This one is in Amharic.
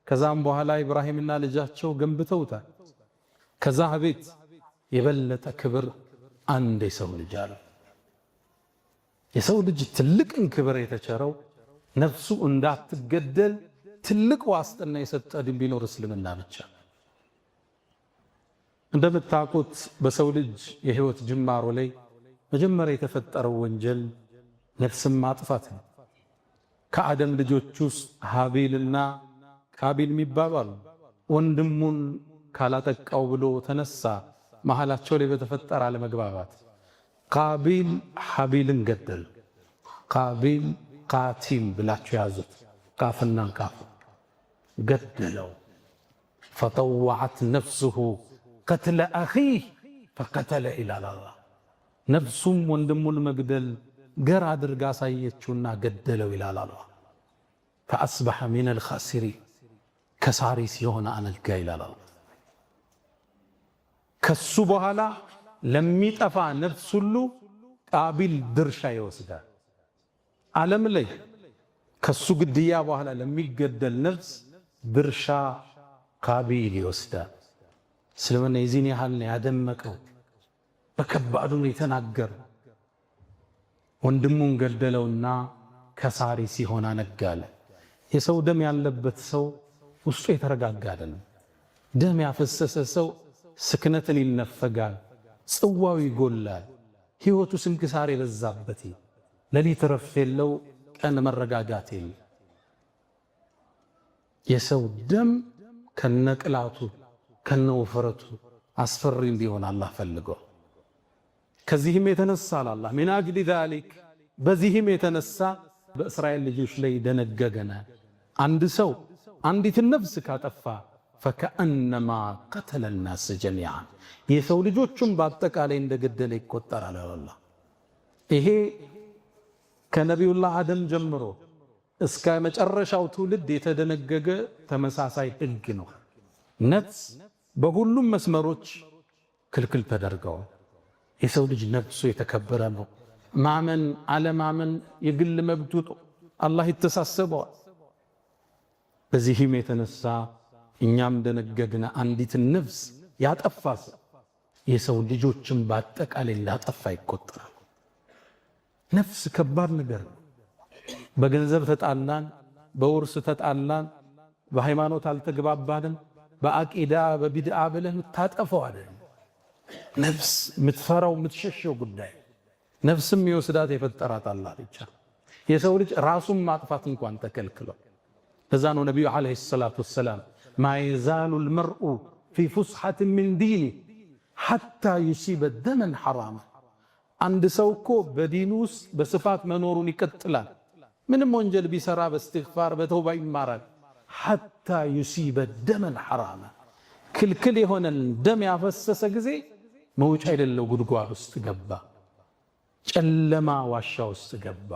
ከዛም በኋላ ኢብራሂምና ልጃቸው ገንብተውታል። ከዛ ቤት የበለጠ ክብር አንድ የሰው ልጅ አለ። የሰው ልጅ ትልቅን ክብር የተቸረው ነፍሱ እንዳትገደል ትልቅ ዋስትና የሰጠ ዲን ቢኖር እስልምና ብቻ። እንደምታውቁት በሰው ልጅ የህይወት ጅማሮ ላይ መጀመሪያ የተፈጠረው ወንጀል ነፍስን ማጥፋት ነው። ከአደም ልጆች ውስጥ ሃቢልና ካቢል የሚባሉ አሉ። ወንድሙን ካላጠቃው ብሎ ተነሳ። መሃላቸው ላይ በተፈጠረ አለመግባባት ቃቢል ሐቢልን ገደል። ቃቢል ቃቲል ብላችሁ ያዙት። ቃፍና ቃፍ ገደለው። ፈጠወዐት ነፍሱሁ ቀትለ አኺህ ፈቀተለ ይላል አላህ። ነፍሱም ወንድሙን መግደል ገር አድርጋ አሳየችውና ገደለው ይላል አላህ። ፈአስበሐ ሚነል ኻሲሪን ከሳሪ ሲሆን አነጋ ይላል አላህ። ከሱ በኋላ ለሚጠፋ ነፍስ ሁሉ ቃቢል ድርሻ ይወስዳል። ዓለም ላይ ከሱ ግድያ በኋላ ለሚገደል ነፍስ ድርሻ ቃቢል ይወስዳል። እስልምና የዚህን ያህል ነው ያደመቀው፣ በከባዱ ነው የተናገረው። ወንድሙን ገደለውና ከሳሪ ሲሆን አነጋለ። የሰው ደም ያለበት ሰው ውስጡ የተረጋጋ አይደለም። ደም ያፈሰሰ ሰው ስክነትን ይነፈጋል፣ ጽዋው ይጎላል፣ ሕይወቱ ስንክሳር የበዛበት፣ ሌሊት ረፍት የለው፣ ቀን መረጋጋት የለ። የሰው ደም ከነቅላቱ ከነውፍረቱ አስፈሪ እንዲሆን አላህ ፈልገው። ከዚህም የተነሳ አላህ من أجل ذلك በዚህም የተነሳ በእስራኤል ልጆች ላይ ደነገገነ። አንድ ሰው አንዲትን ነፍስ ካጠፋ فكأنما قتل الناس جميعا የሰው ልጆቹን በአጠቃላይ እንደገደለ ይቆጠራል። አላህ ይሄ ከነቢዩላህ አደም ጀምሮ እስከ መጨረሻው ትውልድ የተደነገገ ተመሳሳይ ህግ ነው። ነፍስ በሁሉም መስመሮች ክልክል ተደርገዋል። የሰው ልጅ ነፍሱ የተከበረ ነው። ማመን አለማመን የግል መብቱ፣ አላህ ይተሳሰበዋል። በዚህም የተነሳ እኛም ደነገግነ አንዲትን ነፍስ ያጠፋ ሰው የሰው ልጆችን በአጠቃላይ እንዳጠፋ ይቆጠራል። ነፍስ ከባድ ነገር ነው። በገንዘብ ተጣላን፣ በውርስ ተጣላን፣ በሃይማኖት አልተግባባንም፣ በአቂዳ በቢድዓ ብለህ የምታጠፋው አይደለም። ነፍስ የምትፈራው የምትሸሸው ጉዳይ ነፍስም የወስዳት የፈጠራት አላህ ብቻ። የሰው ልጅ ራሱን ማጥፋት እንኳን ተከልክሏል። ለዛ ነው ነቢዩ عليه الصلاة والسلام ما يزال المرء في فسحة من دينه حتى يصيب دما حراما። አንድ ሰው እኮ በዲኑ ውስጥ በስፋት መኖሩን ይቀጥላል። ምንም ወንጀል ቢሰራ በእስትግፋር በተውባ ይማራል። حتى يصيب دما حراما ክልክል የሆነን ደም ያፈሰሰ ጊዜ መውጫ የሌለው ጉድጓድ ውስጥ ገባ፣ ጨለማ ዋሻ ውስጥ ገባ።